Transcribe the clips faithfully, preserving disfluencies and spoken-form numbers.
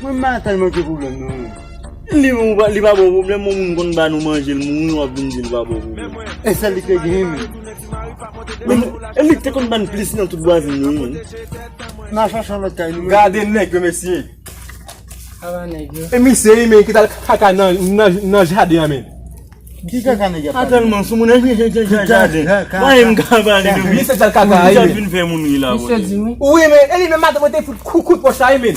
Mwen, m pa tèlman gen pwoblèm, non. Li, ou pa, li pa ba w pwoblèm, yon moun konn ba nou manje, l mouri, w ap vin di l pa ba w pwoblèm. E sèl li te gen, men. Men, e li te konn ba n plis nan tout vwazin yo, wi. N a chache yon lòt kay, nou. Gade nèg yo, mesye. Sa va, nèg yo? E misye, wi, men, ki t al kaka nan, nan, nan jaden an, men. Ki kaka nèg y ap pale? Atèlman sou moun, e, e, e, e, jaden. Mwen, m ka pale de misye t al kaka, wi, men. Misye vin fè moun ri la, wi, men, e li menm maten mwen te fout kou, kout pòch la, wi, men.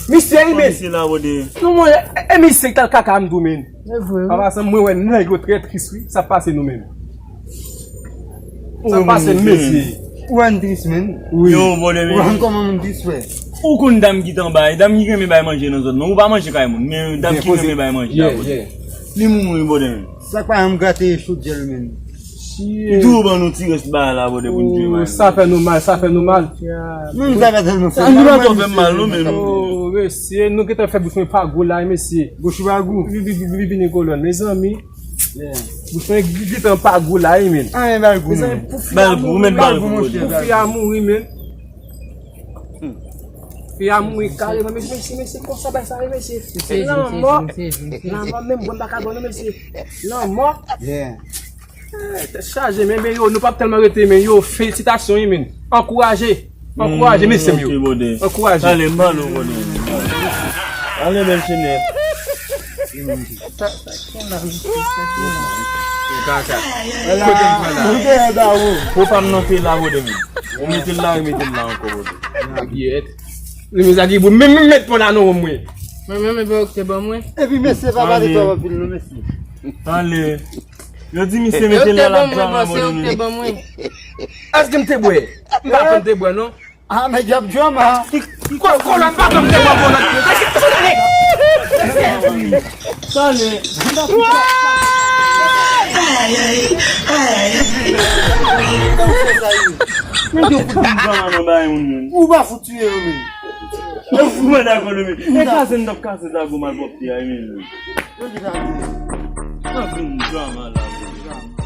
Misye, wi, men. Misye la, bòde. Non, mwen, e, e misye k t al kaka, m di w, men. E vre, wi. Papa, san mwen wè nèg yo trè tris, wi. Sa pase nou menm. Sa pase, mesye. Ou wè n tris, men. Wi. Yo, bòde, men. Ou wè n kòman moun tris, frè. Ou konn dam ki t anba, e dam ki renmen bay manje nan zòn nan. Ou pa manje kay moun, men dam ki renmen bay manje la, bòde. Li mouri, bòde, men. Sa k pa janm grate chodyè l, men. Li tou ban nou ti rès bagay la, bòde, pou n dwe manje. Sa fè nou mal, sa fè nou mal. Menm sa fè tèlman fè nou mal. Sa nou pa twò fè m mal, non, men. Oh, mesye, nou gentan fè bouch mwen pa gou la, mesye. Bouch ou pa gou? Pi, pi, pi, pi, pi, vini kolòn, mezanmi. Bouch mwen gentan pa gou la, wi, men. Anyen pa gou, men. Ba l gou, men, ba l gou, monchè. Pou fi a mouri, men. Fi a mouri kareman, mesye, mesye, mesye, konsa bay sa ye, mesye. Lanmò, lanmò, menm bon, m pa ka bon, non, mesye. Lanmò. Eh, tèt chaje, men, men yo, nou p ap tèlman rete, men yo, felisitasyon, wi, men. Ankouraje, ankouraje, mesye m yo. Ankouraje. Ale, m ba nou, bòde. Ale, bèl chenèt. Kaka. Kote m pran la? Ou te yon dawo. Pran pa m nan fè la, bòde, men. Ou mete l la, ou mete l la ankò, bòde. Abyèt. Li mizagibou, men, men, met pon la nan wonm mwen. Mwen menm, e pa ou ki te ban mwen. Epi mesye pa pale twòp anpil, non, mesye. Ale. Yo di misye mete l la, l ap djama, bòde, men. Èske m te bwè? M pa konn te bwè, non. Ah, nèg y ap djama. Kò, kò la, m pa konn te bwè, bòde. Tande. Men yo fout vin djama nan bagay moun, men. Ou pa fout tiye yo, men. Yo fout mwen dakò, men. E kaze n t ap kaze zago malpwòpte a, men. Yo ki kaze. N ap vin djama la, men.